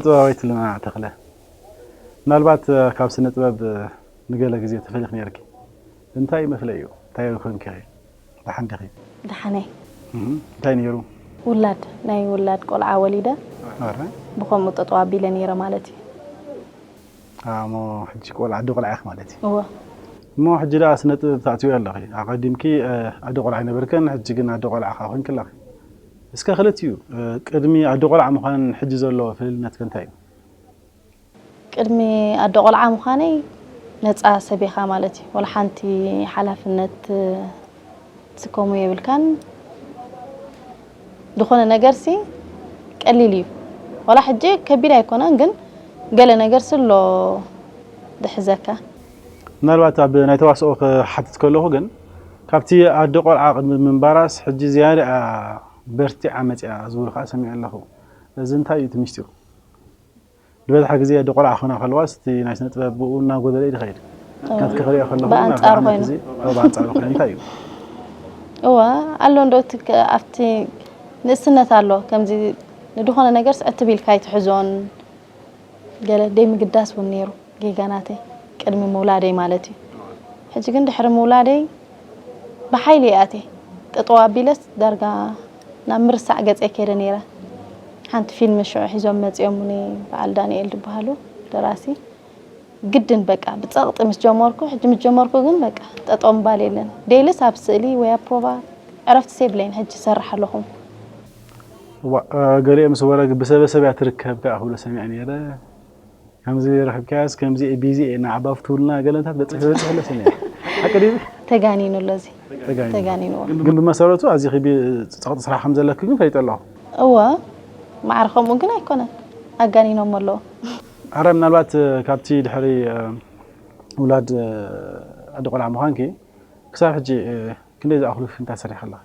ጥበባዊት ሉና ተኽለ፣ ምናልባት ካብ ስነ ጥበብ ንገለ ግዜ ተፈሊኽ ነርኪ። እንታይ መፍለይ እዩ? እንታይ ኮንኪ? ደሓን ዲኺ? ደሓነይ። እም፣ እንታይ ነይሩ? ውላድ፣ ናይ ውላድ ቆልዓ ወሊደ። ኣረ። ብኸምኡ ጠጠው ኣቢለ ነይረ ማለት እዩ። ኣሞ ሕጂ ቆልዓ፣ ኣደ ቆልዓ ኢኺ ማለት እዩ። እወ። እሞ ሕጂ ደኣ ስነ ጥበብ ትኣትዊ ኣለኺ። ኣቐዲምኪ፣ እ፣ ኣደ ቆልዓ ኣይነበርክን፣ ሕጂ ግን ኣደ ቆልዓ ከኣ ኮንኪ ኣለኺ። እስከ ክልቲኡ፣ እ፣ ቅድሚ ኣደ ቆልዓ ምዃንን ሕጂ ዘሎ ፍልልነት ከ እንታይ እዩ? ቅድሚ ኣደ ቆልዓ ምዃነይ ነጻ ሰብ ኢኻ ማለት እዩ። ወላ ሓንቲ ሓላፍነት ትስከሞ የብልካን። ዝኾነ ነገርሲ ቀሊል እዩ። ዋላ ሕጂ ከቢድ ኣይኮነን፣ ግን ገለ ነገርሲ ኣሎ ድሕዘካ። ምናልባት ኣብ ናይ ተዋስኦ ክሓትት ከለኹ ግን፣ ካብቲ ኣደ ቆልዓ ቅድሚ ምንባራስ ሕጂ ዝያዳ በርቲዓ መጺኣ ዝብል ከኣ ሰሚዐ ኣለኹ። እዚ እንታይ እዩ እቲ ሚስጢሩ? ዝበዝሓ ግዜ ኣደ ቆልዓ ክኾና ከለዋስ እቲ ናይ ስነ ጥበብ ብኡ እናጎደለ እዩ ዝኸይድ። እወ። ናትኪ ክሪኦ ከለኹ ብኣንጻሩ ናብቲ ዓይነት ኮይኑ። እዚ፣ እወ፣ ብኣንጻሩ ኮይኑ እንታይ እዩ? እወ፣ ኣሎ እንዶ እቲ ከ-፣ ኣብቲ ንእስነት ኣሎ፣ ከምዚ ንድኾነ ነገርስ ዕትብ ኢልካ ኣይትሕዞን፣ ገለ ደይ ምግዳስ እውን ነይሩ፣ ጌጋ ናተይ፣ ቅድሚ ምውላደይ ማለት እዩ። ሕጂ ግን ድሕሪ ምውላደይ ብሓይሊ እየ ኣትየ። ጠጠው ኣቢለስ ዳርጋ ናብ ምርሳዕ ገጸይ ከይደ ነይረ። ሓንቲ ፊልም ሽዑ ሒዞም መጺኦምኒ፣ በዓል ዳንኤል ዝበሃሉ ደራሲ። ግድን በቃ ብጸቕጢ ምስ ጀመርኩ፣ ሕጂ ምስ ጀመርኩ ግን በቃ ጠጠው ምባል የለን። ደይልስ ኣብ ስእሊ ወይ ኣብ ፕሮቫ ዕረፍቲ የብለይን፣ ሕጂ ይሰርሕ ኣለኹ። እዋ፣ እ፣ ገሊኦም ምስ ወረ ብሰበ ሰብ እያ ትርከብ ከኣ ክብሉ ሰሚዐ ነይረ። ከምዚ ረኺብካያስ ከምዚ እየ ቢዚ እየ እናዓባብትውልና ገለታት በጽሒ በጽሒ ኣሎ ሰሚዐ። ሓቂ ድዩ? ተጋኒኑ ኣሎ እዚ። ተጋኒኑ። ተጋኒንዎ። ግን ብመሰረቱ ኣዚኺ ቢ-፣ ጸቕጢ ስራሕ ከም ዘለኪ ግን ፈሊጠ ኣለኹ። እወ፣ ማዕረ ከምኡ ግን ኣይኮነን። ኣጋኒኖሞ ኣለዉ። ኣረ ምናልባት፣ እ፣ ካብቲ ድሕሪ፣ እ፣ ውላድ፣ እ፣ ኣደ ቆልዓ ምዃንኪ ክሳብ ሕጂ፣ እ፣ ክንደይ ዝኣኽሉ ፊልምታት ሰሪሐ ኣለኺ?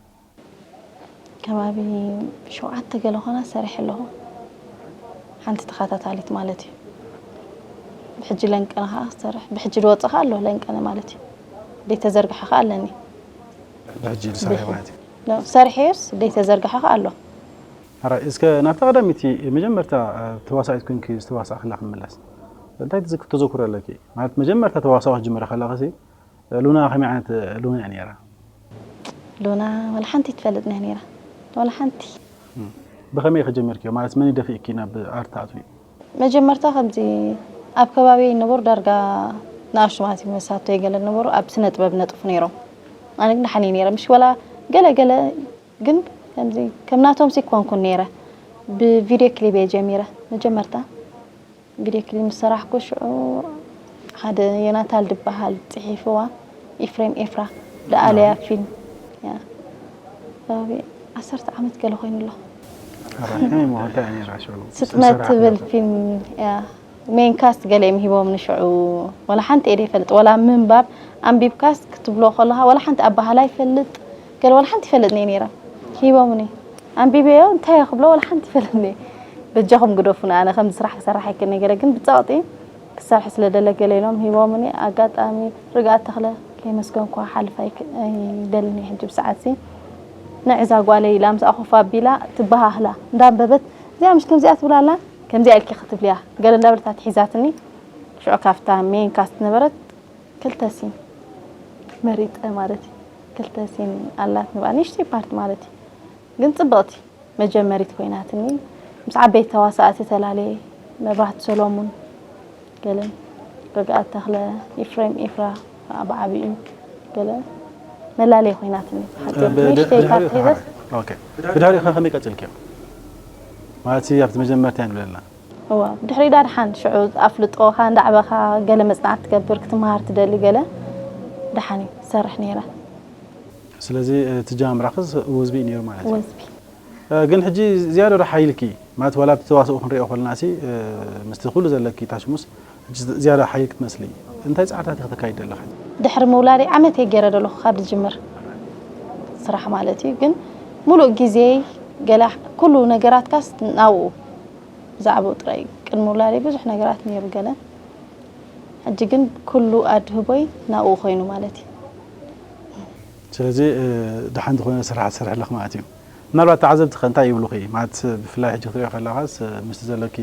ከባቢ ሸውዓተ ገለ ኾና ሰሪሐ ኣለኹ። ሓንቲ ተኸታታሊት ማለት እዩ። ብሕጂ ለንቀነ ኸዓ ክሰርሕ፣ ብሕጂ ዝወፅእ ኸዓ ኣሎ ለንቀነ ማለት እዩ። ዘይተዘርግሐ ኸዓ ኣለኒ። ብሕጂ ዝሰርሕ ማለት እዩ። ኖ፣ ሰሪሐዮስ ዘይተዘርግሐ ኸዓ ኣሎ። ሕራይ፣ እስከ ናብታ ቀዳመይቲ መጀመርታ፣ እ፣ ተዋሳኢት ኮንኪ ዝተዋሳእክላ ክንምለስ። እንታይ ትዝክ-፣ ተዘክሮ ኣለኪ? ማለት መጀመርታ ተዋሳኦ ክትጅምሪ ከለኺ ሲ፣ ሉና ከመይ ዓይነት ሉና እያ ነይራ? ሉና ወላ ሓንቲ ትፈልጥና ነይራ። ወላ ሓንቲ። እም። ብኸመይ ኢኺ ጀሚርክዮ? ማለት መን እዩ ደፊእኪ ናብ ኣርት ትኣትዊ? መጀመርታ ከምዚ ኣብ ከባቢ ነበሩ ዳርጋ ንኣሽቱ ማለት እዩ መሳቶ ገለ ነበሩ ኣብ ስነ ጥበብ ነጥፉ ነይሮም። ኣነ ግን ደሓን እየ ነይረ። ምሽ ወላ ገለ ገለ ግን ከምዚ ከም ናቶም ሲ ኮንኩን ነይረ። ብቪድዮ ክሊፕ እየ ጀሚረ መጀመርታ። ቪድዮ ክሊፕ ምስ ሰራሕኩ ሽዑ ሓደ ዮናታን ዝበሃል ጽሒፍዋ፣ ኢፍሬም ኤፍራ፣ ደኣለያ ፊልም፣ ያ፣ ከባቢ ዓሰርተ ዓመት ገለ ኮይኑ ኣሎ። ኣረ፣ ከመይ ምዃን እንታይ እያ ነይራ ሽዑ? ስጥመት ትብል ፊልም፣ ያ፣ ሜን ካስት ገለ እዮም ሂቦምኒ ሽዑ። ወላ ሓንቲ እየ ዘይፈልጥ፣ ወላ ምንባብ ኣንቢብካስ ክትብሎ ከለኻ፣ ወላ ሓንቲ ኣበሃህላ ይፈልጥ፣ ገለ ወላ ሓንቲ ይፈልጥኒ እየ ነይረ። ሂቦምኒ። ኣንቢበዮ፣ እንታይ እየ ክብሎ፣ ወላ ሓንቲ ይፈልጥኒ። በጃኹም ግደፉኒ፣ ኣነ ከምዚ ስራሕ ክሰርሕ ኣይክእልን እየ ገለ፣ ግን ብጸቕጢ ክሰርሕ ስለ ደለ ገለ ኢሎም ሂቦምኒ። ኣጋጣሚ ርግኣት ተኽለ ከየመስገንኩዋ ክሓልፍ ኣይክ-፣ ኣይደልን እየ ሕጂ ብሰዓትሲ። ንዕዛ ጓለይ ኢላ ምስኣ ኮፍ ኣቢላ ትበሃህላ። እንዳንበበት፣ እዚኣ ምሽ ከምዚኣ ትብል ኣላ፣ ከምዚኣ ኢልኪ ክትብልያ። ገለ እንዳበለት ኣትሒዛትኒ። ሽዑ ካብታ ሜን ካስት ነበረት፣ ክልተ ሲን መሪጸ ማለት እዩ። ክልተ ሲን ኣላት ንብኣ፣ ንእሽተይ ፓርት ማለት እዩ። ግን ጽብቕቲ መጀመሪት ኮይናትኒ። ምስ ዓበይቲ ተዋሳእቲ ተላለየ፣ መብራህቲ ሰሎሙን፣ ገለ ርግኣት ተኽለ፣ ኢፍሬም ኤፍራ፣ ብዓቢኡ፣ ገለ መላለየ ኮይናትኒ። ብሓቂ ብ-፣ ንእሽተይ ብድሕሪኡ ፓርት ከ ሒዘስ። ሓራይ። ኦኬ። ብድሕሪኡ ከ ከመይ ቀጺልክዮ? ማለት ኣብቲ መጀመርታ ንብለና። እዋ፣ ብድሕሪኡ ዳድሓን ሽዑ ኣፍልጦኻ እንዳዕበኻ ገለ መጽናዕቲ ትገብር፣ ክትመሃር ትደሊ ገለ፣ ደሓን እዩ ትሰርሕ ነይረ። ስለዚ፣ እ፣ እቲ ጃምራኽስ ወዝቢ እዩ ነይሩ ማለት እዩ። ወዝቢ። እ፣ ግን ሕጂ ዝያዳ ዶ ሓይልኪ፣ ማለት ዋላ ኣብቲ ተዋስኦ ክንሪኦ ከለና ሲ፣ እ፣ ምስቲ ኩሉ ዘለኪ ታሽሙስ፣ ሕጂ ዝያዳ ሓይልኪ ትመስሊ። እንታይ ጻዕርታት ኢኺ ተካይዲ ዘለኺ? ድሕሪ ምውላደይ ዓመት እየ ገይረ ዘለኹ ካብ ዝጅምር ስራሕ ማለት እዩ። ግን ሙሉእ ግዜይ ገለ ኩሉ ነገራትካስ ናብኡ ብዛዕባኡ ጥራይ እዩ። ቅድሚ ውላደይ ብዙሕ ነገራት ነይሩ ገለ። ሕጂ ግን ኩሉ ኣድህቦይ ናብኡ ኮይኑ ማለት እዩ። ስለዚ፣ እ፣ ደሓን ዝኾነ ስራሕ ትሰርሒ ኣለኺ ማለት እዩ። ምናልባት ተዓዘብቲ ከ እንታይ ይብሉኺ? ማለት ብፍላይ ሕጂ ክትሪኦ ከለኻስ፣ እ፣ ምስቲ ዘለኪ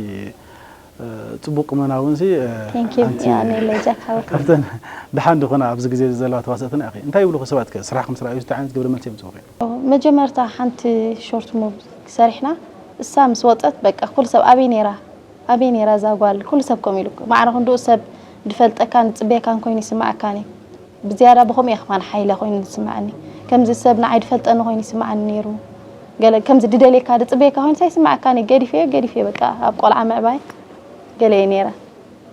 ጽቡቕ ቁመና እውን ሲ Thank you። ኣንቲ ያኔ ለጃካው ካብተን ደሓን ዝኾና ኣብዚ ግዜ ዘለዋ ተዋሳእትና ኢኺ። እንታይ ይብሉኺ ሰባት ከ ስራሕኩም ምስ ረኣዩ እንታይ ዓይነት ግብረ መልሲ የምፅኡኺ? መጀመርታ ሓንቲ ሾርት ሙቭ ሰሪሕና፣ እሳ ምስ ወፀት በቃ ኩሉ ሰብ ኣበይ ነይራ፣ ኣበይ ነይራ እዛ ጓል፣ ኩሉ ሰብ ከምኡ ኢሉ፣ ማዕረ ክንድኡ ሰብ ዝፈልጠካን ዝፅበየካን ኮይኑ ይስማዓካኒ። ብዝያዳ ብኸምኡ እየ ከማን ሓይለ ኮይኑ ዝስማዓኒ። ከምዚ ሰብ ንዓይ ዝፈልጠኒ ኮይኑ ይስማዓኒ ነይሩ። ገለ ከምዚ ድደልየካ ድፅበየካ ኮይኑ ሳይስማዓካኒ፣ ገዲፈዮ ገዲፈዮ በቃ ኣብ ቆልዓ ምዕባይ ገለ እየ ነይረ።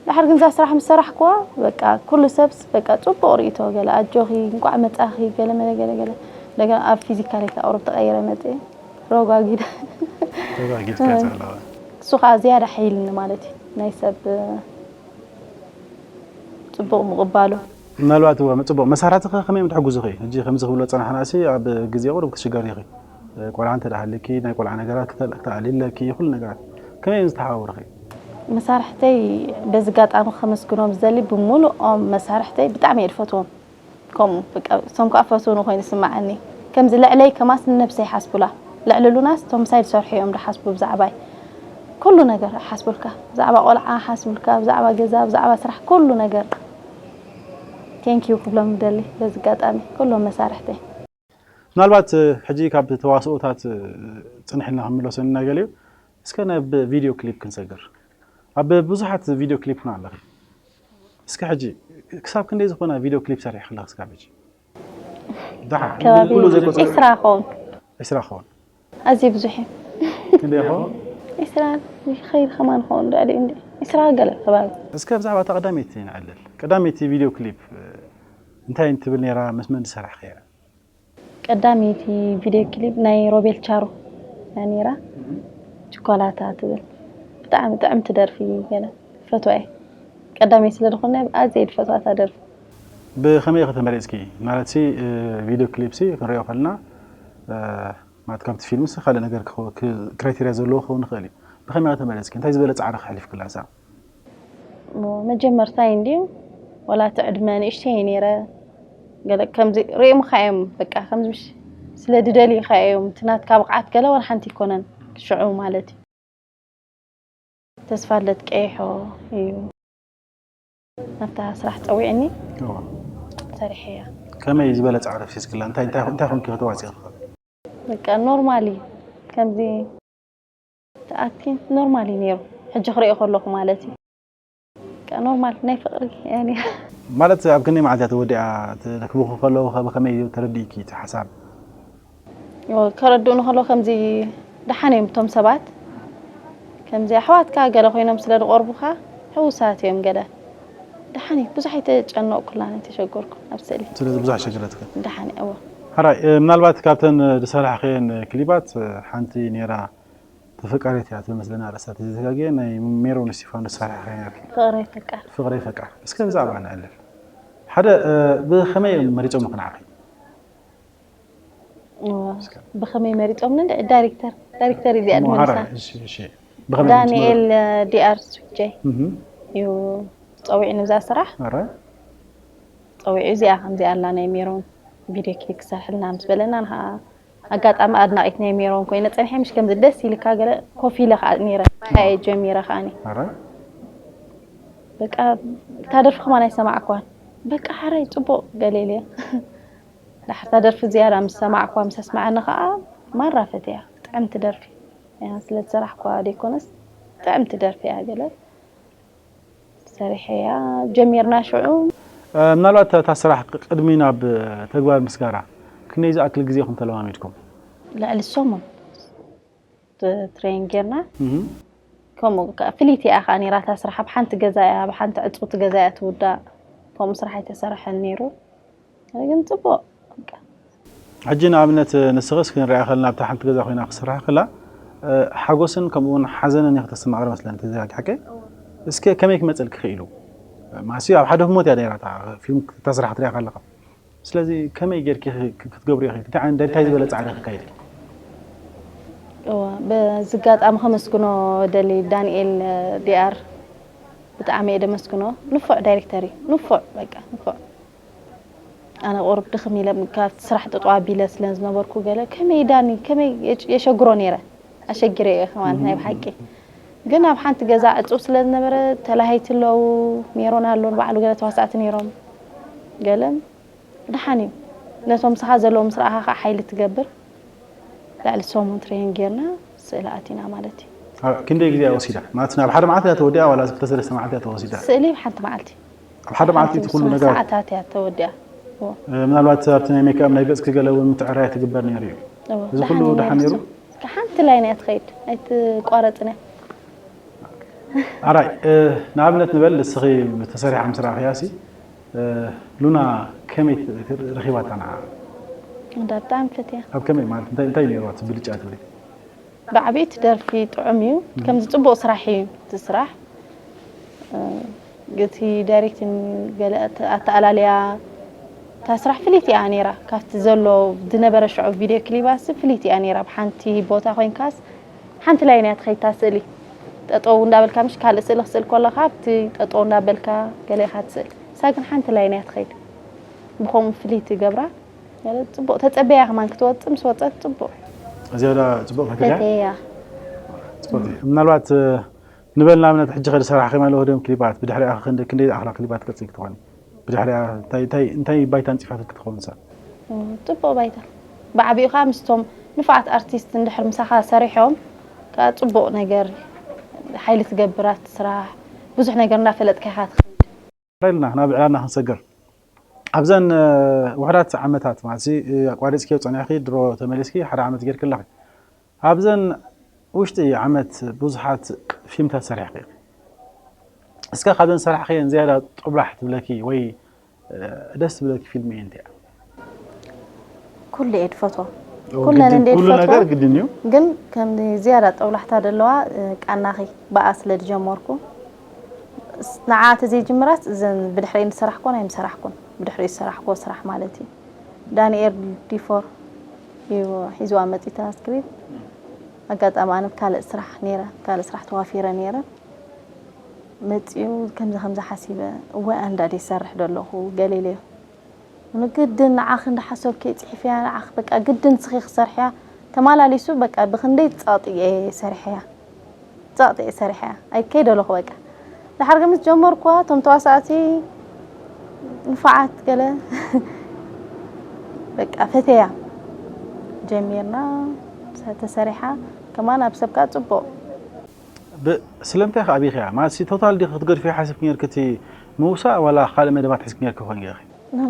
ድሓር ግን እዛ ስራሕ ምስ ሰራሕኩዋ በቃ ኩሉ ሰብስ በቃ ፅቡቕ ርእይቶ፣ ገለ ኣጆኺ፣ እንቋዕ መፃኺ፣ ገለ መለ ገለ ገለ። እንደገና ኣብ ፊዚካል እየ ካብ ቁሩብ ተቐይረ መፅየ። ረጓጊደ ተዛጊድካ ዘለዋ እሱ ከዓ ዝያዳ ሓይልኒ ማለት እዩ ናይ ሰብ ፅቡቕ ምቕባሉ። ምናልባት እወ ጽቡቕ መሳርሕትኸ ከመይ እዮም ትሕግዙኺ? ሕጂ ከምዚ ክብሎ ዝጸናሕና ሲ ኣብ ግዜ ቁሩብ ክትሽገሪ ኢኺ። ቆልዓ እንተ ደኣ ሃልኪ ናይ ቆልዓ ነገራት ክተ- ክተኣልይለኪ ኩሉ ነገራት ከመይ እዮም ዝተሓባበሩኺ? መሳርሕተይ በዚ ኣጋጣሚ ከመስግኖም ዝደሊ ብምሉኦም መሳርሕተይ ብጣዕሚ እየ ዝፈትዎም። ከምኡ በቃ እሶም ከዓ ፈትውኒ ኮይኑ ይስምዓኒ። ከምዚ ልዕለይ ከማስ ንነብሰይ ይሓስቡላ። ልዕሊ ሉናስ እቶም ምሳይ ዝሰርሑ እዮም ዝሓስቡ ብዛዕባይ። ኩሉ ነገር ይሓስቡልካ። ብዛዕባ ቆልዓ ይሓስቡልካ፣ ብዛዕባ ገዛ፣ ብዛዕባ ስራሕ ኩሉ ነገር። Thank you ክብሎም ይደሊ በዚ ኣጋጣሚ ኩሎም መሳርሕተይ። ምናልባት ሕጂ ካብ ተዋስኦታት ጽንሕልና ክንምለሶ ኢና ገሊኡ እስከ ናብ ቪድዮ ክሊፕ ክንሰግር። ኣብ ብዙሓት ቪድዮ ክሊፕ እውን ኣለኺ። እስከ ሕጂ ክሳብ ክንደይ ዝኾና ቪድዮ ክሊፕ ሰሪሕኺ ኣለኺ ክሳብ ሕጂ? ደሓን ከባቢ ኩሉ ዘይቆጸ ዒስራ ኸውን። ዒስራ ኸውን። ኣዝዩ ብዙሕ እዩ። ክንደይ ይኸውን? ዒስራ ይኸይድ ከማን ኸውን ልዕሊ እንዲ ዒስራ ገለ ከባቢ። እስከ ብዛዕባ እታ ቀዳመይቲ ንዕልል። ቀዳመይቲ ቪድዮ ክሊፕ እንታይ እንትብል ነይራ? ምስ መን ዝሰራሕኽያ? ቀዳመይቲ ቪድዮ ክሊፕ ናይ ሮቤል ቻሩ እያ ነይራ። ችኮላታ ትብል ብጣዕሚ ጥዕምቲ ደርፊ ገለ ፈትዋ እየ። ቀዳመይቲ ስለ ዝኾነ ኣዝየ ዝፈትዋ እታ ደርፊ። ብኸመይ ኢኺ ተመሪጽኪ? ማለት ሲ ቪድዮ ክሊፕ ሲ ክንሪኦ ከለና ማለት ካብቲ ፊልም ሲ ካልእ ነገር ክራይቴርያ ዘለዎ ክኸውን ይኽእል እዩ። ብኸመይ ኢኺ ተመሪጽኪ? እንታይ ዝበለ ጻዕሪ ከሕሊፍክላ እሳ? መጀመርታይ እንድዩ ወላ እቲ ዕድመ ንእሽተይ እየ ነይረ። ገለ ከምዚ ርእዮምኻ እዮም በቃ ከምዚ ምሽ ስለ ድደልዩኻ እዮም እቲ ናትካ ብቕዓት ገለ ወላ ሓንቲ ኣይኮነን ሽዑ ማለት እዩ። ተስፋለት ቀይሖ እዩ ናብታ ስራሕ ፀዊዕኒ እዋ። ሰሪሐያ። ከመይ ዝበለ ጻዕሪ ኣፍሲስክላ? እንታይ እንታይ እንታይ ኮንኪ ከተዋጽኦ ትኽእል? በቃ ኖርማል እዩ ከምዚ ተኣኪ ኖርማል እዩ ነይሩ። ሕጂ ክሪኦ ከለኹ ማለት እዩ። በቃ ኖርማል ናይ ፍቕሪ እያ ነይራ። ማለት ኣብ ክንደይ መዓልቲ እያ ተወዲኣ? ተረክብኹ ከለዉ ከ ብኸመይ እዩ ተረዲእኪ እቲ ሓሳብ? ከረድኡኒ ከለዉ ከምዚ ደሓን እዮም እቶም ሰባት ከምዚ ኣሕዋትካ ገለ ኮይኖም ስለ ዝቐርቡኻ ሕውሳት እዮም ገለ ደሓን እዩ። ብዙሕ ኣይተጨነቕኩላን ኣይተሸገርኩን ኣብ ስእሊ ስለዚ ብዙሕ ሸግረትክን ደሓን እየ እወ። ሕራይ ምናልባት ካብተን ዝሰራሕኽየን ክሊባት ሓንቲ ነይራ ተፈቃሪት እያ ትብል መስለኒ ኣርእስታ ተዘጋግየ ናይ ሜሮን እስቲፋኖስ ዝሰራሕኽያ ነይርኪ ፍቕረይ ፈቃር ፍቕረይ ፈቃር እስከ ብዛዕባ ንዕልል ሓደ ብኸመይ እዮም መሪፆም ንዓኺ እወ። ብኸመይ መሪፆምኒ ዳይሬክተር ዳይሬክተር እዚኣ ምሃራ ድመልሳ እሺ እሺ ብኸመይ ዳንኤል ዲኣር ሱጀይ ምህ እዩ ፀዊዑ ንብዛ ስራሕ ኣረ ፀዊዑ እዚኣ ከምዚኣ ኣላ ናይ ሜሮን ቪድዮ ክሊፕ ክሰርሕልና ምስ በለና ንኸዓ ኣጋጣሚ ኣድናቂት ናይ ሜሮን ኮይነ ፀኒሐ ምሽ ከምዚ ደስ ኢልካ ገለ ኮፍ ኢለ ከዓ ነይረ ማያ እየ ጀሚረ ከዓኒ ኣረ በቃ እታ ደርፊ ከማን ኣይሰማዕኳን በቃ ሓራይ ፅቡቕ ገለ ኢለ ዳሕርታ ደርፊ ዝያዳ ምስ ሰማዕኳ ምስ ኣስማዓኒ ከዓ ማራ ፈትያ ጥዕምቲ ደርፊ እያ ስለ ዝሰራሕኳ ደይኮነስ ጥዕምቲ ደርፊ እያ ገለ ሰሪሐያ ጀሚርና ሽዑ ምናልባት እታ ስራሕ ቅድሚ ናብ ተግባር ምስጋራ ክንደይ ዝኣክል ግዜ ኢኹም ተለማሚድኩም? ልዕሊ ሰሙን ትሬን ጌርና እህ። ከምኡ ከ- ፍልይቲ እያ ከዓ ነይራ እታ ስራሕ ኣብ ሓንቲ ገዛ እያ ኣብ ሓንቲ ዕፅውቲ ገዛ እያ ትውዳእ ከምኡ ስራሕ ኣይተሰርሐን ነይሩ ግን ፅቡቅ በቃ። ሕጂ ንኣብነት ንስኽስ ክንሪኣ ከለና ኣብታ ሓንቲ ገዛ ኮይና ክስራሕ ከላ ሓጎስን ከምኡ እውን ሓዘንን እየ ክተስተማቕር መስለኒ ተዘጋጊ ሓቂ እስከ ከመይ ክመፀልኪ ክኢሉ ማሲ ኣብ ሓደ ህሞት እያ ነይራ እታ ፊልም ተስራሕ ክትሪኣ ከለካ ስለዚ ከመይ ጌርኪ ክትገብሪ ኢኺ እንታይ ዓይነት እንታይ ዝበለ ፃዕሪ ክካይድ እወ በዚ ኣጋጣሚ ከመስግኖ ደሊ ዳንኤል ዲኣር ብጣዕሚ እየ ደመስግኖ ንፉዕ ዳይሬክተር እዩ ንፉዕ በቃ ንፉዕ ኣነ ቁሩብ ድኽም ኢለ ካብቲ ስራሕ ጥጥው ኣቢለ ስለ ዝነበርኩ ገለ ከመይ ዳኒ ከመይ የሸግሮ ነይረ ኣሸጊረ እየ ከማን ናይ ብሓቂ ግን ኣብ ሓንቲ ገዛ ዕጹው ስለ ዝነበረ ተላሃይቲ ኣለዉ፣ ሜሮን ኣሎ፣ ባዕሉ ገለ ተዋሳእቲ ነይሮም። ገለ ደሓን እዩ። ነቶም ምሳኻ ዘለዉ ምስ ረኣኻ ከዓ ሓይሊ ትገብር። ልዕሊ ሰሙን ትሬኒንግ ጌርና ስእሊ ኣቲና ማለት እዩ። ኣብ ክንደይ ግዜ እያ ወሲዳ? ማለት ናብ ሓደ መዓልቲ እያ ተወዲኣ ዋላ ክልተ ሰለስተ መዓልቲ እያ ተወሲዳ? ስእሊ ሓንቲ መዓልቲ። ኣብ ሓደ መዓልቲ እቲ ኩሉ ሓንቲ ነገር ሰዓታት እያ ተወዲኣ። እዎ። እ፣ ምናልባት ኣብቲ ናይ ሜክኣፕ ናይ ገጽኪ ገለ እውን ምትዕራይ ትግበር ነይሩ እዩ። እዎ። እዚ ኩሉ ደሓን ነይሩ? ሓንቲ ላይን እያ ትኸይድ፣ ኣይትቋረጽን እያ። ኣራይ፣ እ፣ ንኣብነት ንበል ንስኺ ተሰሪሓ ምስ ረኣኽያ ሲ፣ እ፣ ሉና ከመይ ት-፣ ት-፣ ረኺባታ ንዓ? እንዳ ብጣዕሚ ፈትያ። ኣብ ከመይ ማለት እንታይ፣ እንታይ ነይርዋ እቲ ብልጫ ትብሊ? ብዓቢኡ እቲ ደርፊ ጥዑም እዩ። ከምዚ ጽቡቕ ስራሕ እዩ እቲ ስራሕ። እ፣ እቲ ዳይሬክቲንግ ገለ ኣተ-፣ ኣተኣላልያ እታ ስራሕ ፍልይቲ እያ ነይራ። ካብቲ ዘሎ ዝነበረ ሽዑ ቪድዮ ክሊባሲ ፍልይቲ እያ ነይራ። ብሓንቲ ቦታ ኮይንካስ ሓንቲ ላይን እያ ትኸይድ እታ ስእሊ። ጠጠው እንዳበልካ ምሽ ካልእ ስእሊ ክስእል ከለኻ ኣብቲ ጠጠው እንዳበልካ ገለ ኢኻ ትስእል። እሳ ግን ሓንቲ ላይን እያ ትኸይድ። ብኸምኡ ፍልይቲ ይገብራ። ማለት ጽቡቕ ተጸበያ ከማን ክትወጽእ ምስ ወጸት ጽቡቕ። ዝያዳ ጽቡቕ ፈትያ? ፈትያ። ጽቡቕ እዩ። ምናልባት፣ እ፣ ንበል ንኣብነት ሕጂ ከ ዝሰራሕኺ ኣለኹ ድዮም ክሊባት? ብድሕሪኣ ክንደ-፣ ክንደይ ዝኣኽላ ክሊባት ቀጺልኪ ትኾኒ? ብድሕሪኣ እንታይ፣ እንታይ፣ እንታይ ባይታ ኣንጺፋትልኪ ትኸውን ንሳ? እ፣ ጽቡቕ ባይታ። ብዓቢኡ ከኣ ምስቶም ንፉዓት ኣርቲስት እንድሕር ምሳኻ ሰሪሖም ከኣ ጽቡቕ ነገር ሓይሊ ትገብር ኣብቲ ስራሕ። ብዙሕ ነገር እንዳፈለጥካ ኢኻ ትኸይድ። ኢልና ናብ ዕላልና ክንሰግር። ኣብዘን፣ እ፣ ውሑዳት ዓመታት ማለት ሲ፣ እ፣ ኣቋሪጽክዮ ጸኒሕኪ ድሮ ተመሊስኪ ሓደ ዓመት ጌርኪ ኣለኺ። ኣብዘን ውሽጢ ዓመት ብዙሓት ፊልምታት ሰሪሕኪ ኢኺ። እስከ ካብዘን ሰራሕክየን ዝያዳ ጦብላሕ ትብለኪ ወይ፣ እ፣ ደስ ትብለኪ ፊልም እየን እንታይ እያ? ኩሉ እየ ድፈትዎ። ኦ፣ ኩለን ግድን፣ እንደ ኩሉ ድፈትዎ፣ ነገር ግድን እዩ። ግን ከምዚ ዝያዳ ጦብላሕታ ዘለዋ፣ እ፣ ቃናኺ ብኣ ስለ ዝጀመርኩ፣ ስ-፣ ንዓ ተዘይጅምራስ እዘን ብድሕሪኤን ዝሰራሕኮን ኣይምሰራሕኩን። ብድሕሪኡ ዝሰራሕኮ ስራሕ ማለት እዩ። ዳንኤል ዲፎር እዩ ሒዝዋ መጺኡ እታ ስክሪፕት። ኣጋጣሚ ኣነ ብካልእ ስራሕ ነይረ፣ ካልእ ስራሕ ተዋፊረ ነይረ። መጺኡ ከምዚ ከምዚ ሓሲበ፣ እወ ኣንዳዲ ይሰርሕ ደለኹ፣ ገለ ኢለዮ። ንግድን ንዓኺ እንዳሓሰብኪ ጽሒፍያ፣ ንዓኺ በቃ ግድን ንስኺ ክሰርሕያ ተማላሊሱ፣ በቃ ብኽንደይ ጸቕጢ እየ ሰሪሐያ። ጸቕጢ እየ ሰሪሐያ። ኣይከይደለኹ በቃ። ድሓር ግን ምስ ጀመርኩዋ፣ እቶም ተዋሳእቲ ንፉዓት ገለ በቃ ፈተያ ጀሚርና፣ ተሰሪሓ፣ ከማን ኣብ ሰብካ ጽቡቕ። ብ-፣ ስለምንታይ ከ ኣቢኽያ? ማለት ሲ ቶታል ዲኺ ክትገድፍዮ ሓሲብኪ ነርኪ እቲ ምውሳእ ዋላ ካልእ መደባት ሒዝኪ ነርኪ ኮን ጌርኪ?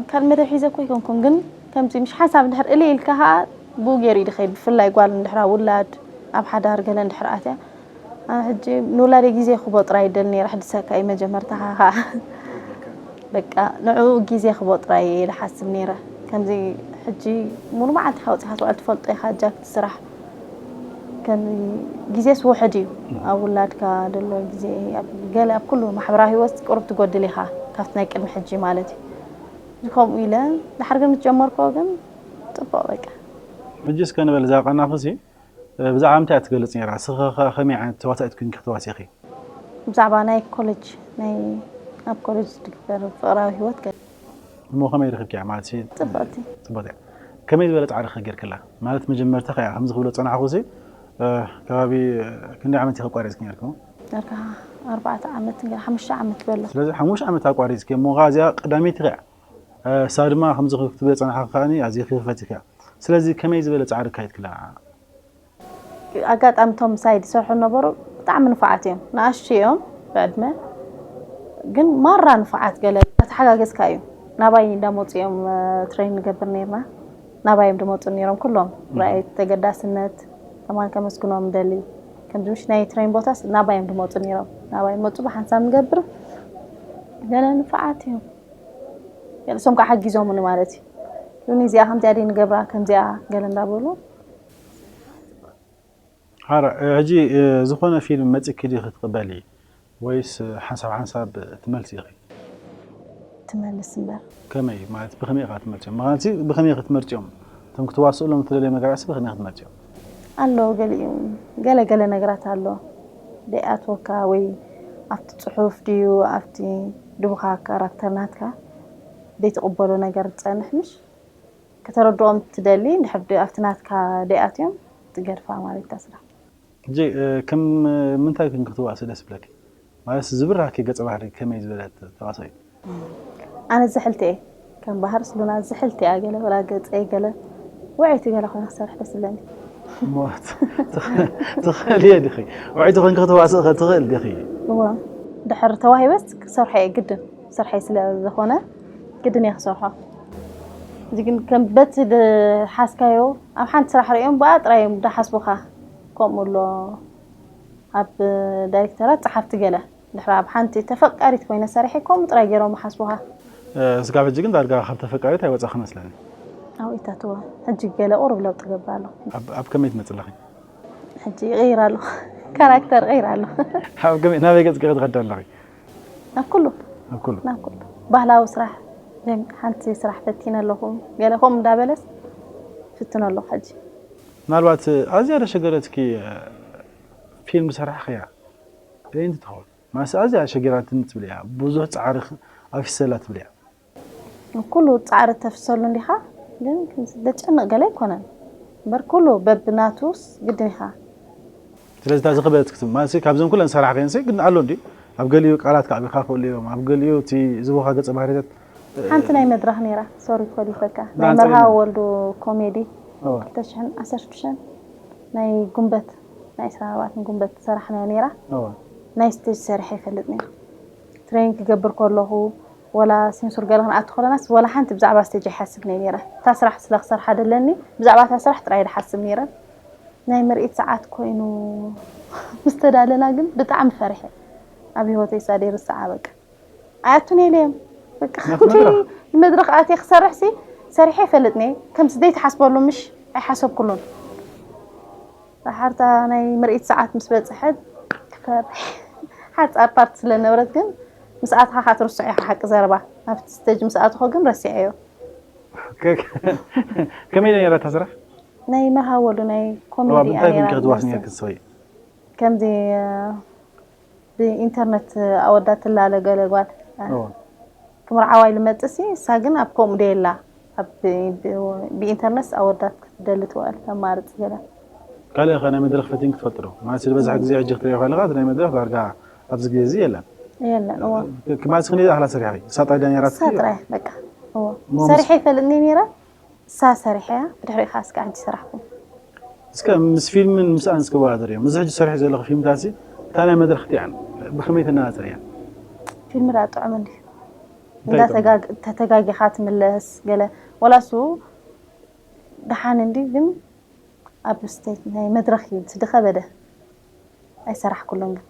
ካልእ መደብ ሒዘ እኮ ኣይኮንኩን፣ ግን ከምዚ ምሽ ሓንሳብ እንድሕር እልይ ኢልካ ኸዓ ብኡ ገይሩ እዩ ድኸይድ፣ ብፍላይ ጓል እንድሕራ ውላድ ኣብ ሓዳር ገለ እንድሕር ኣትያ። ኣነ ሕጂ ንውላደይ ግዜ ክቦ ጥራይ ይደሊ ነይረ፣ ሕድሰካ እዩ መጀመርታ ኸዓ። በቃ ንዕኡ ግዜ ክቦ ጥራይ እየ ኢለ ሓስብ ነይረ። ከምዚ ሕጂ ሙሉ መዓልቲ ሓውፂኻ ትውዕል ትፈልጦ ኢኻ፣ ጃክቲ ስራሕ ከም ግዜስ ውሕድ እዩ። ኣብ ውላድካ ዘሎ ግዜ፣ ኣብ ገለ፣ ኣብ ኩሉ ማሕበራዊ ህይወት ቁሩብ ትጎድል ኢኻ፣ ካብቲ ናይ ቅድሚ ሕጂ ማለት እዩ። እዚ ከምኡ ኢለ ድሓር ግን ምስ ጀመርክዎ ግን ጽቡቕ በቃ። ሕጂ እስከ ንበል እዛ ቃናኺሲ፣ እ፣ ብዛዕባ ምንታይ እያ ትገልጽ ነይራ? እስኺ ኸ ከመይ ዓይነት ተዋሳኢት ኮይንኪ ክትዋስኢኺ? ብዛዕባ ናይ ኮሌጅ፣ ናይ ኣብ ኮሌጅ ዝግበር ፍቕራዊ ህይወት ገ- እሞ ከመይ ረኺብኪያ? ማለት ሲ ጽብቕቲ። ጽብቕቲ እያ። ከመይ ዝበለ ጻዕሪ ከ ጌርክላ? ማለት መጀመርታ ከያ ከምዚ ክብሎ ጸናሕኩሲ፣ እ፣ ከባቢ፣ እ፣ ክንደይ ዓመት ኢኺ ኣቋሪጽኪ ነርኪ? ዳርጋ ኣርባዕተ ዓመት፣ ገለ ሓሙሽተ ዓመት በሎ። ስለዚ ሓሙሽተ ዓመት ኣቋሪጽኪ፣ እሞ ኸኣ እዚኣ ቀዳመይቲ እያ። እ፣ እሳ ድማ ከምዚ ክትብለ ጸናሕኪ ከኣኒ ኣዚኺ ፈቲኽያ። ስለዚ ከመይ ዝበለ ጻዕሪ ኣካይድክላ? ኣጋጣሚ እቶም ምሳይ ዝሰርሑ ነበሩ ብጣዕሚ ንፉዓት እዮም። ንኣሽቱ እዮም ብዕድመ፣ ግን ማራ ንፉዓት፣ ገለ ተሓጋገዝካ እዩ። ናባይ እንዳመፁ እዮም፣ እ፣ ትሬን ንገብር ነይርና። ናባይ እዮም ድመፁ ነይሮም ኩሎም። ራእይ ተገዳስነት ከማን ከመስግኖም ደሊ። ከምዚ ምሽ ናይ ትሬን ቦታስ ናባይ እዮም ድመፁ ነይሮም። ናባይ መፁ ብሓንሳብ ንገብር፣ ገለ ንፉዓት እዮም። ገለ እሶም ከዓ ሓጊዞምኒ ማለት እዩ። ሉኒ እዚኣ ከምዚኣ ደይ ንገብራ፣ ከምዚኣ ገለ እንዳበሉ። ሓራ፣ እ፣ ሕጂ፣ እ፣ ዝኾነ ፊልም መጺእኪ ዲኺ ትቕበሊ ወይስ፣ እ፣ ሓንሳብ ሓንሳብ ትመልሲ ኢኺ? ትመልስ እምበር። ከመይ? ማለት ብኸመይ ኢኻ ትመርጽዮም? ምኽንያቱ ብኸመይ ኢኺ ትመርጽዮም? እቶም ክትዋስእሎም እትደልዮም ነገራትሲ ብኸመይ ኢኺ ትመርጽዮም? ኣሎ ገሊኡ፣ ገለ ገለ ነገራት ኣሎ። ደይኣትወካ ወይ ኣብቲ ጽሑፍ ድዩ ኣብቲ ድቡኻ ካራክተር ናትካ ደይትቕበሎ ነገር ዝጸንሕ ምሽ? ከተረድኦም ትደሊ፣ እንድሕር ድ-፣ ኣብቲ ናትካ ደይኣትዮም ትገድፋ ማለት እታ ስራሕ። ሕጂ ከም ምንታይ ግን ክትዋስእ ደስ ይብለኪ? ማለት ዝብራኪ ገጸ ባህሪ ከመይ ዝበለት ተዋሳኢት? ኣነ ዝሕልቲ እየ። ከም ባህር ስሉና ዝሕልቲ እያ። ገለ ወላ ገጸይ ገለ ውዕይቲ ገለ ኮይነ ክሰርሕ ደስ ይብለኒ። ሞት ትኽእል እየ ዲኺ? ውዕይቲ ኮንኪ ክትዋስእ ከ ትኽእል ዲኺ? እዎ፣ ድሕር ተዋሂበስ ክሰርሖ እየ ግድን። ስርሐይ ስለ ዝኾነ ግድን እየ ክሰርሖ። እዚ ግን ከም በቲ ዝሓስካዮ ኣብ ሓንቲ ስራሕ ርእዮም ብኣ ጥራይ እዮም ዝሓስቡኻ። ከምኡ ኣሎ ኣብ ዳይሬክተራት ጸሓፍቲ ገለ ድሕሪ ኣብ ሓንቲ ተፈቃሪት ኮይነ ሰሪሐ ከምኡ ጥራይ ገይሮም ይሓስቡኻ። ስጋብ ሕጂ ግን ዳርጋ ካብ ተፈቃሪት ኣይወጻኺ መስለኒ። ኣብኢታትዎ ሕጂ ገለ ቁሩብ ለውጢ ገብር ኣሎ። ኣብ ከመይ ትመጽእ ኣለኺ? ሕጂ ይቕይር ኣሎ። ካራክተር ይቕይር ኣሎ። ናበይ ገጽ ክትኸዲ ኣለኺ? ናብ ኩሉ ኣብ ኩሉ ናብ ኩሉ ባህላዊ ስራሕ ሓንቲ ስራሕ ፈቲነ ኣለኹ። ገለ ከምኡ እንዳበለስ ፍትን ኣለኹ ሕጂ። ምናልባት ኣዝያ ደሸገረትኪ ፊልም ዝሰራሕኽያ እንታይ ትኸውን? ማስ ኣዝያ ኣሸጊራትኒ ትብል እያ፣ ብዙሕ ጻዕሪ ኣፊሰላ ትብል እያ። ኩሉ ጻዕሪ ተፍሰሉ እንዲኻ ግን ዘጨንቕ ገለ ኣይኮነን እምበር ኩሉ በብናቱስ ግድን ኢኻ። ስለዚ እታ ዝኽበደት ክትብል ማለት ካብዘን ኩለን ሰራሕክየን ግን ኣሎ እንዲ ኣብ ገሊኡ ቃላት ከዕቢኻ ክእሉ እዮም፣ ኣብ ገሊኡ እቲ ዝቦኻ ገጸ ባህሪታት ሓንቲ ናይ መድረኽ ነይራ። ሶሪ ኮሊፈካ ናይ መርሃ ወልዱ ኮሜዲ ክልተ ሽሕን ዓሰርተ ሽዱሽተን ናይ ጉንበት ናይ ዕስራን ኣርባዕተን ጉንበት ሰራሕናያ ነይራ። ናይ ስቴጅ ሰሪሐ ይፈልጥ ነይረ። ትሬኒንግ ክገብር ከለኹ ወላ ሴንሱር ገለ ክንኣቱ ከለናስ ወላ ሓንቲ ብዛዕባ ስቴጅ ኣይሓስብን እየ ነይረ። እታ ስራሕ ስለ ክሰርሓ ደለኒ ብዛዕባ እታ ስራሕ ጥራይ ድሓስብ ነይረ። ናይ ምርኢት ሰዓት ኮይኑ ምስ ተዳለና ግን ብጣዕሚ ፈሪሐ። ኣብ ህይወተይ ሳደይ ርስዓ በቃ። ኣያቱን የለዮም በቃ። መድረኽ ኣትየ ክሰርሕ ሲ ሰሪሐ ይፈልጥኒ ከምዚ ዘይትሓስበሉ ምሽ ኣይሓሰብኩሉን። ሓርታ ናይ ምርኢት ሰዓት ምስ በፅሐት ክፈርሕ ሓፃር ፓርት ስለነበረት ግን ምስ ኣትኻ ካትርስዖ ኢኻ ሓቂ ዘረባ ኣብቲ ስቴጅ ምስ ኣትኾ ግን ረሲዐዮ። ከመይ ነይራ እታ ስራሕ? ናይ መርሃ ወሉ ናይ ኮሜዲ እንታይ ግን ክትዋስ ነርክ ሰበይ? ከምዚ ብኢንተርነት ኣወዳት ትላለ ገለ ጓል ክምርዓዋ ኢሉ መፅእ ሲ እሳ ግን ኣብ ከምኡ ደየላ ብኢንተርነት ኣወዳት ክትደሊ ትውዕል ተማርፅ ገለ። ካልእ ኸ ናይ መድረኽ ፈቲንክ ትፈልጥ ዶ? ማለት ዝበዝሕ ግዜ ሕጂ ክትሪኦ ከለኻ ናይ መድረኽ ዳርጋ ኣብዚ ግዜ እዚ የለን። የለን እዎ። ማለት ክንደይ ዝኣኽላ ሰሪሕኺ? እሳ ጥራይ ድያ ነይራትኪ? እሳ ጥራይ በቃ እዎ። ሰሪሐ ይፈልጥኒ ነይረ። እሳ ሰሪሐ እያ ብድሕሪኡ ከዓ እስከ ሕጂ ሰራሕኩም። እስከ ምስ ፊልምን ምስኣን እስከ ወዳደርዮም። እዚ ሕጂ ሰሪሑ ዘለኹ ፊልምታት ሲ እታ ናይ መድረኽ ክቲኣን ብኸመይ ተነጻጽርያ? ፊልም ዳ ጥዑም እንዲ እንዳ ተጋጊኻ ትምለስ ገለ ወላ እሱ ደሓን እንዲ ግን ኣብ ስቴጅ ናይ መድረኽ እዩ ዝኸበደ ኣይሰራሕኩሉን ግን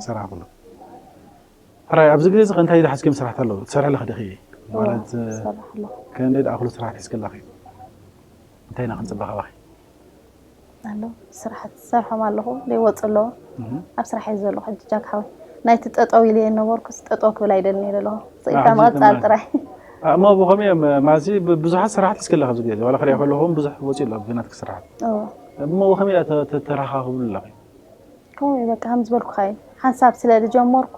ሰራሕኩሉ ሕራይ ኣብዚ ግዜ እዚ እንታይ ዝሓዝክዮም ስራሕቲ ኣለዉ ትሰርሒ ኣለኺ ዲኺ ማለት ክንደይ ደኣ ኩሉ ስራሕቲ ሒዝኪ ኣለኺ እንታይ ኢና ክንፅበ ካባኺ ኣሎ ስራሕቲ ዝሰርሖም ኣለኹ ዘይወፁ ኣለዉ ኣብ ስራሕ እየ ዘለኹ ሕጂ ጃክ ሓወይ ናይቲ ጠጠው ኢለ እየ ነበርኩ ጠጠው ክብል ኣይደልን እየ ዘለኹ ስኢልካ ምቕፃል ጥራይ እሞ ብኸመይ እዮም ማለት ብዙሓት ስራሕቲ ሒዝኪ ኣለኺ ኣብዚ ግዜ ዋላ ክሪኦ ከለኹ ብዙሕ ወፂኡ ኣሎ ብናትኪ ስራሕቲ እሞ ብኸመይ ተተራኻኽብሉ ኣለኺ ከምኡ እዩ በቃ ከም ዝበልኩኻ እዩ ሓንሳብ ስለ ዝጀመርኩ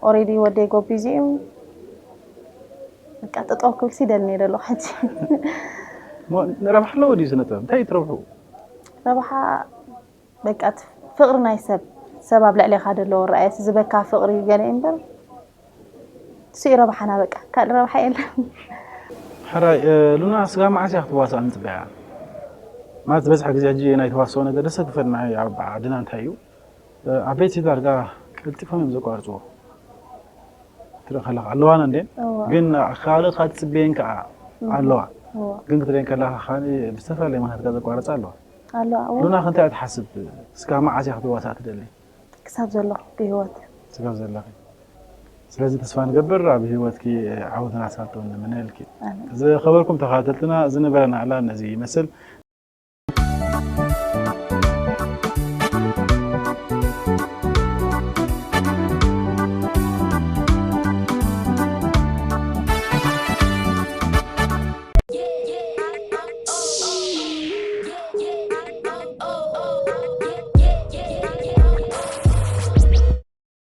ኦሬዲ ወደይ ጎቢዙ እዩ በቃ ጠጠው ክብል ሲደል ነይረ ኣለኹ ሕጂ ረብሓ ኣለዎ ድዩ ስነ ጥበብ እንታይ ትረብሑ ረብሓ በቃ ፍቅሪ ናይ ሰብ ሰብ ኣብ ልዕሌካ ደለዎ ረኣየ ዝበካ ፍቅሪ ገለ እምበር ስኡ ረብሓና በቃ ካልእ ረብሓ የለን ሕራይ ሉና ስጋ መዓስ እያ ክትዋሳእ ንፅበያ ማለት ዝበዝሐ ግዜ ሕጂ ናይ ተዋስኦ ነገር ደሰ ክፈል ንዓይ ኣብ ዓድና እንታይ እዩ ዓበይቲ ዳርጋ ቀልጢፎም እዮም ዘቋርፅዎ ትርኢ ከለካ ኣለዋና እንዴ ግን ካልእ ካብ ትፅበየን ከዓ ኣለዋ ግን ክትሪአን ከለካ ከዓ ብዝተፈላለየ ምክንያት ዘቋርፃ ኣለዋ ኣለዋ ሉና ክንታይ ትሓስብ ስጋ መዓስ እያ ክትዋሳእ ትደሊ ክሳብ ዘለኹ ብህይወት ስጋብ ዘለኺ ስለዚ ተስፋ ንገብር ኣብ ህይወትኪ ዓወትን ኣሳልጦን ንምነልኪ ዝኸበርኩም ተኸታተልትና ዝነበረና ዕላል ነዚ ይመስል